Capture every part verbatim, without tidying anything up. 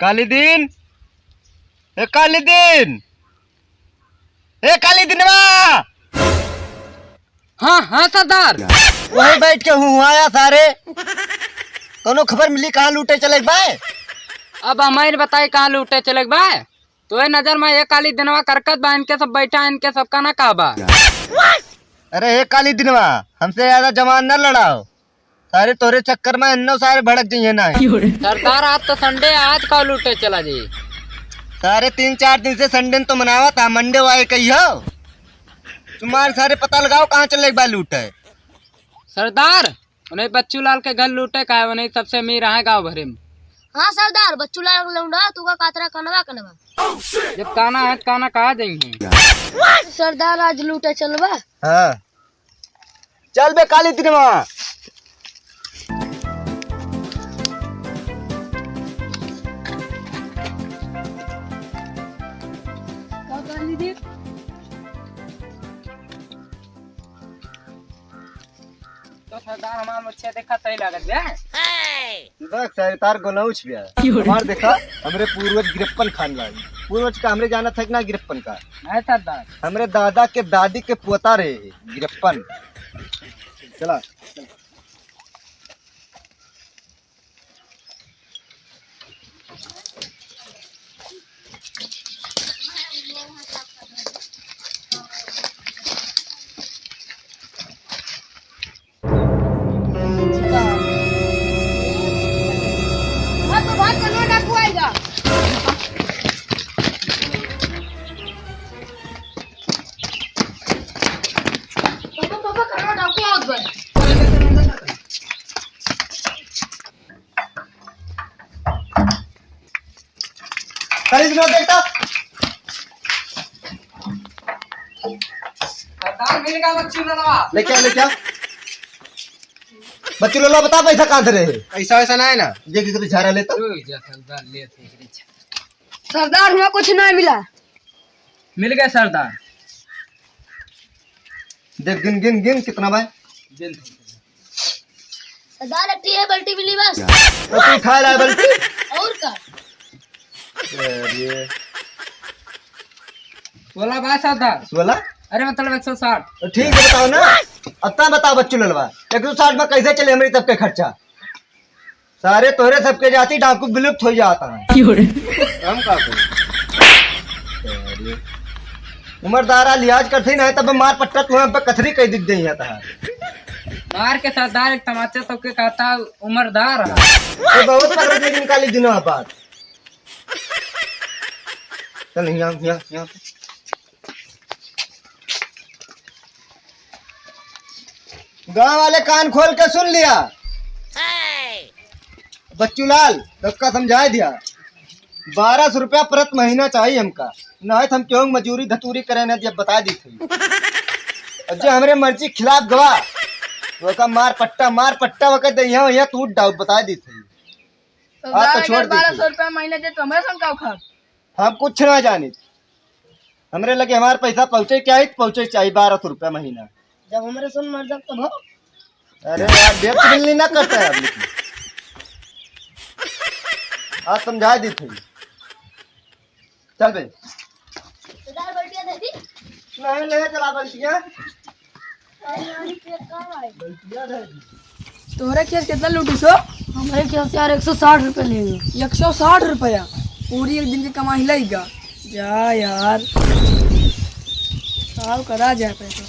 काली दिन, ए काली दिन, ए काली दिनवा। हाँ, हाँ सरदार। वहीं बैठ के हुआया सारे। कौनो खबर मिली कहाँ लूटे चले के बाय? अब हमें बताई कहाँ लूटे चले के बाय? तोहे नजर में एक काली दिनवा करकत बा, इनके सब बैठा, इनके सबका ना का बा? अरे एक काली दिनवा, हमसे ज्यादा जबान न लड़ाओ। सारे तोरे चक्कर में इन्नो सारे भड़क जइहे ना। सरदार, आज तो Sunday, आज का लूटे चला जाई। सारे तीन चार दिन से Sunday तो मनावा था, Monday वाए कही हो। तुम्हारे सारे पता लगाओ कहाँ चले एक बार लूटे। सरदार, उन्हें बच्चू लाल के घर लूटे का है, उन्हें सबसे अमीर है गाँव भरे में। हाँ सरदार, बच्चू लाल के लौंडा, तू का कातरा कनवा कनवा। जब काना है, काना कहा जाइए। सरदार, आज लूटे चलबा? हाँ। चल बे काली दिनवा। का काली दिन? तो सरदार हमार मुछिया देखा सही लागत बे। देख सारे तार गोलौच बे। क्यों रे? हमार देखा, हमरे पूर्वज गिरप्पन खानदान। पूर्वज का हमरे जानत है कि ना गिरप्पन का? नहीं सरदार। हमरे दादा के दादी के पोता रहे गिरप्पन। चला। खरीद लो बेटा। सरदार, मिल गया बच्चू ललवा। ले क्या, ले क्या? बच्चू ललवा, बता पैसा कहाँ धरे है? पैसा वैसा ना है ना। ये किधर झारा लेता? सरदार, हुआ कुछ ना मिला। मिल गया सरदार। देख, गिन, गिन, गिन, कितना बा? सरदार, एक ठे बल्टी मिली बस। तो तू उठा ला बल्टी। और का? अरे। सोलह बा सरदार। सोलह? अरे मतलब एक सौ साठ। तो ठीक है, बताओ ना। अब तब बताओ बच्चू ललवा, एक सौ साठ में कैसे चले हमरे सबके खर्चा? सारे तोहरे सबके जाति डाकू विलुप्त होइ जात हैं। हम का करी? उमरदारा लिहाज करते नहीं, तब मार पट्टा तुम्हें हम पे कथरी कह दिख गई है तहार। मार के सरदार एक तमाचा सबके कहता उमरदार है। तो बहुत पकड़ के निकाली दिनों बाद। चल यहाँ, यहाँ, यहाँ। गांव वाले कान खोल के सुन लिया। बच्चू लाल, सबका समझाए दिया। बारह सौ रुपया प्रति महीना चाहिए हमका, नहीं तो हम क्यों मजूरी धतूरी करे ना दिया, बता दी थी। और जो हमरे मर्जी खिलाफ गवा, वो का मार पट्टा, मार पट्टा वक्त दे, यहाँ, यहाँ टूट डाउ, बता दी थी। तो आज तो छोड़ दे बारह सौ रुपया महीना दे, तो हमरे संग का उखाड़? हम कुछ ना जानी। हमरे लगे हमार पैसा पहुँचे के आई, तो पहुँचे चाहिए बारह सौ रुपया महीना। जब हमरे सुन मर जाब तब हो। अरे यार, बेच मिलनी ना करता है अब लेकिन। आज समझा दी थी। चल बे। सरदार, बल्टिया दे दी। नहीं, ले चला बल्टिया। तोहरे खेत कितना लूटी सो? हमरे खेत से यार एक सौ साठ रुपया ले लो। एक सौ साठ रुपया? पूरी एक दिन के कमाई लइगा। जा यार, काव करा जाए पैसा।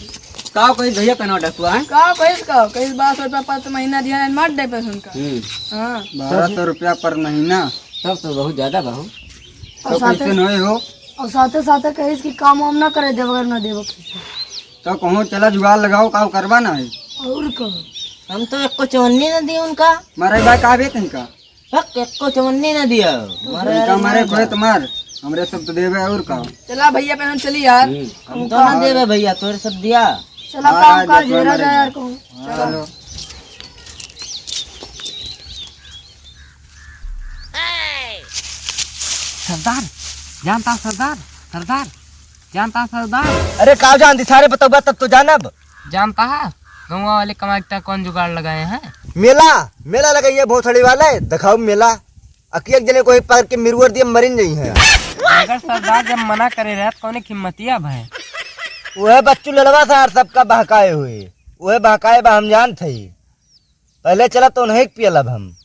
काव कही भैया कनवा डकुआ है? काव कही, काव कही, बारह सौ रुपया पर महीना दिया है, मार दे पैसा उनका। हम्म। हाँ। बारह सौ रुपया पर महीना, तब तो बहुत ज्यादा बा हो। और तो साथे, कैसे नहीं हो? और साथे साथे कहिस कि काम वाम ना करे देब अगर ना देब। तो कहूँ चला जुगाड़ लगाओ, का करबा ना है। और का? हम तो एको चवन्नी ना दिए उनका। मारे बा का बे तनका? हक, एको चवन्नी ना दिया। मारे उनका मारे कोई तो मार, हमरे सब तो देबे और का। चला भैया, पहन चली यार। हम्म। हम तो ना देबे भैया, तोरे सब दिया। चला हाँ, काम काज देखो घेरा हमारे जाए यार घर। कहूँ। हाँ, चलो। सरदार, जानता सरदार, सरदार, जानता सरदार। अरे का जानती सारे बतौबा तब तो जानब। जानता है, गौवा वाले कमाई का कौन जुगाड़ लगाए हैं? मेला, मेला लगाइए भोसड़ी वाले, दिखाओ मेला। अकियक जने कोई पकड़ के मिरुअर दिए मरिन नहीं है। मगर सरदार जब मना करे रहे तो कौने हिम्मतिया भय? वह बच्चू ललवा सार सबका बहकाए हुए, वह बहकाए बा हम जानत हई। पहले चला तो नहीं पियल अब हम।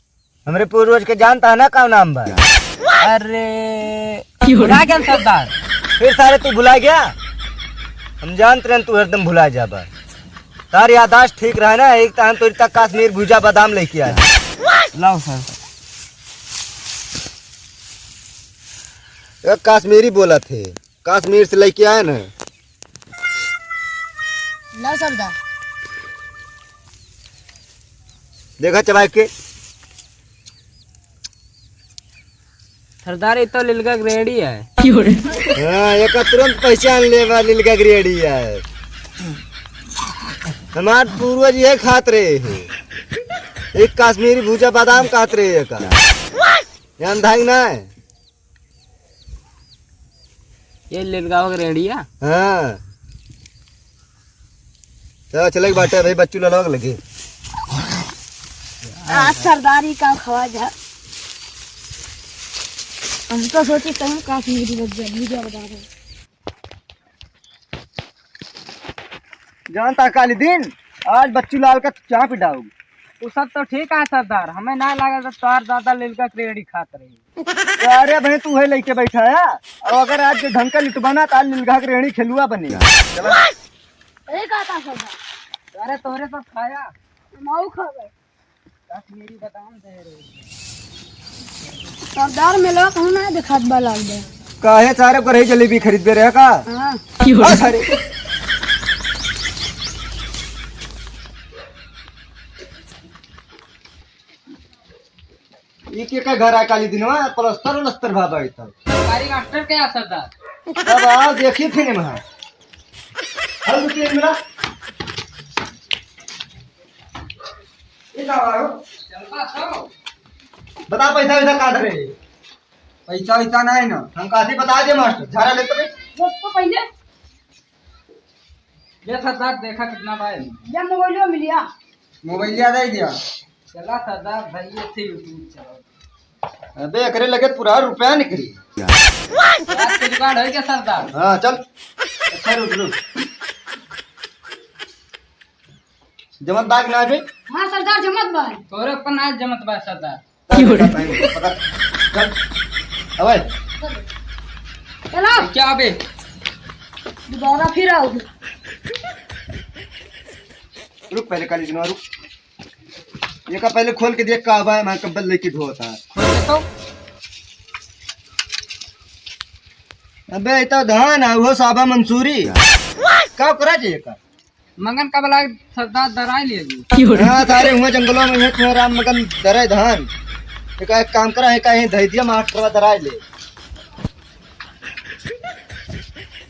हमरे पूर्वज के जानता है ना का नाम बा? अरे, भुला गया सरदार। फिर सारे तू भुला गया? हम जानत रहन तू हरदम भुला जाबा। तार याददाश्त ठीक रहे ना, एक तो हम तोरी तक काश्मीर भुजा बादाम लेके आए। लाओ सर। एक काश्मीरी बोलत है, काश्मीर से लेके आए ना। लाओ सरदार। देखा चबाई के। सरदार, ये तो लिलगा ग्रेडी है। हाँ, एका तुरंत पहचान लेबा, लिलगा ग्रेडी है। हमार पूर्वज ये खात रहे हैं। एक काश्मीरी भूजा बादाम खात रहे हैं का। ध्यान धांग ना है। ये लिलगावा ग्रेडी है। हाँ। चला, चले के बाटे भाई, बच्चू ललवा के लगे। आज सरदारी का खवा जा। हम तो सोची कहूँ काश्मीरी बच जाए, मुझे बता दो। जानता काली दिन, आज बच्चू लाल का चाप डाऊ। वो सब तो ठीक है सरदार, हमें ना लगा तो तोहार दादा लिलगा ग्रेडी खात रही। अरे भाई, तू है लेके बैठा है, और अगर आज जो ढंग का लिटवाना, तो आज लिलगा ग्रेडी खेलुआ बने। चला। अरे का था सरदार? अरे तोरे सब खाया। हम आऊ खा गए। काश्मीरी बादाम दे रहे। सरदार, मेलवा कहूँ ना देखात बा लाल बा। काहे सारे को रही जलेबी खरीद दे रहे का? हाँ। आ, सारे। ई के का घर आ काली दिनवा, प्लस्तर उलस्तर भा बाई तब। सरकारी मास्टर के आ सरदार। तब आओ देखी फिर वहाँ। हल रुपये मिला। ये का बारो? चलता सब। बता पैसा वैसा काट रहे। पैसा वैसा नहीं ना। हम काफी बता दे मास्टर, झाड़ा लेते रहे। दोस्तों पहले। ले सरदार, देखा कितना बा एमे। ले मोबाइलो मिलिया। मोबाइलिया दे दिया। चला सरदार भाई, ये थे YouTube चलाओ। अबे, एकरे लगे पूरा रुपया निकली। रात के जुगाड़ है क्या सरदार? हाँ, चल। अच्छा, रुक, रुक। जमत बा कि ना बे? हाँ सरदार, जमत बा। तोरे पर ना जमत बा सरदार। पकड़। चल। अबे। चलो। क्या बे? दोबारा फिर आओगे। रुक पहले, काली दिनवा रुक। ये का पहले खोल के देख का बा, मैं कब्बल लेके धोता। खोल दे तो। अबे, ये तो धान है, वो साबा मंसूरी। का करा चाहिए का? मंगन का बला सरदार दराई ले जी। हाँ, सारे हुए जंगलों में है, तुम्हें राम मगन दराई धान। एक, एक काम करा है, कहीं धई दिया, मास्टर दराई ले।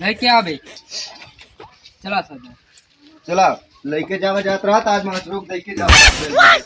नहीं क्या बे? चला सरदार। चला, लेके जावा जात रहा, आज मास्टर को लेके जावा।